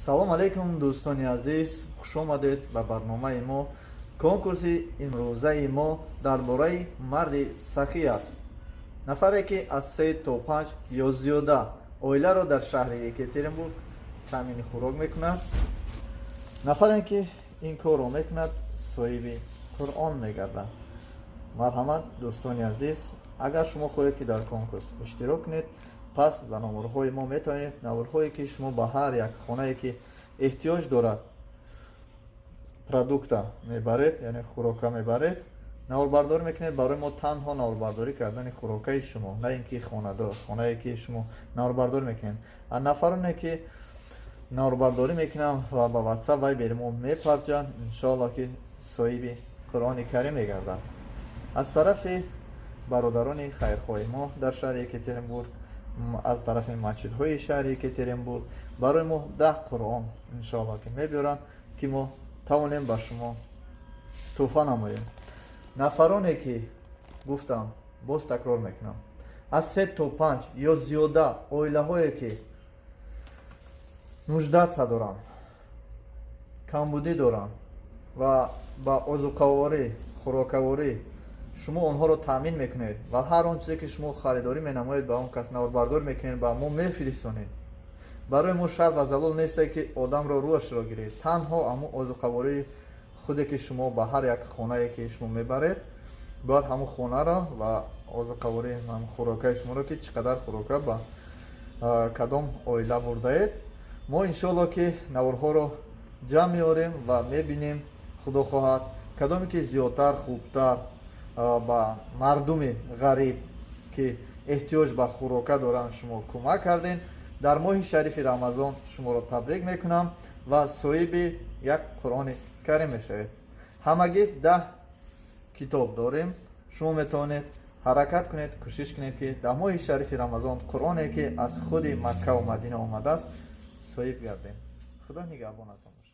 Салом алейкум, дӯстони азиз, хушомадед ба барномаи мо. Конкурси имрӯзаи мо дар бораи марди сахӣ аст, нафаре, ки аз се то панҷ ё зиёда оиларо дар шаҳри Екатеринбург таъмини хӯрок мекунад. Нафаре, ки ин корро мекунад, соҳиби Қуръон мегардад. Марҳамат, дӯстони азиз, агар шумо хоҳед, ки дар конкурс иштирок кунед, пас ба номерҳои мо метавонед наворҳое, ки шумо ба ҳар як хонае, ки эҳтиёҷ дорад, продукта мебаред, яъне хӯрока мебаред, наворбардорӣ мекунед барои мо. Танҳо наворбардорӣ кардани хӯрокаи шумо, на ин ки хонадор, хонае, ки шумо наворбардорӣ мекунед. Нафароне, ки наворбардорӣ мекунанд ва ба WhatsApp, Viber мо мепартоянд, иншоалло, ки соҳиби Қуръони Карим мегардад аз тарафи бародарони хайрхоҳи мо дар шаҳри Екатеринбург, аз тарафи масҷидҳои шаҳри Екатеринбург. Барои мо 10 Қуръон, иншоалло, ки мебиёранд, ки мо тавонем ба шумо тӯҳфа намоем. Нафароне, ки гуфтам, боз такрор мекунам, аз се то панҷ ё зиёда оилаҳое, ки нуждаться доранд, камбудӣ доранд ва ба озуқаворӣ, хӯрокаворӣ шумо онҳоро таъмин мекунед ва ҳар он чизе, ки шумо харидорӣ менамоед, ба он кас наворбардор мекунед, ба мо мефиристонед. Барои мо шарт ва зарур несте, ки одамро рӯяшро гиред, танҳо ҳамун озуқавории худе, ки шумо ба ҳар як хонае, ки шумо мебаред, бояд ҳамун хонаро ва озуқавории хӯрокаи шуморо, ки чӣ қадар хӯрока ба кадом оила бурдаед. Мо, иншоалло, ки наворҳоро ҷамъ меорем ва мебинем, худо хоҳад, кадоме ки зиёдтар, хубтар ба мардуми ғариб, ки эҳтиёҷ ба хӯрока доранд, шумо кӯмак кардем. Дар моҳи шарифи Рамазон шуморо табрик мекунам ва соҳиби як Қуръони Карим мешавед. Ҳамагӣ 10 китоб дорем. Шумо метавонед ҳаракат кунед, кӯшиш кунед, ки дар моҳи шарифи Рамазон Қуръоне, ки аз худи Маккаву Мадина омадааст, соҳиб гардем. Худо нигаҳбонатон бошад.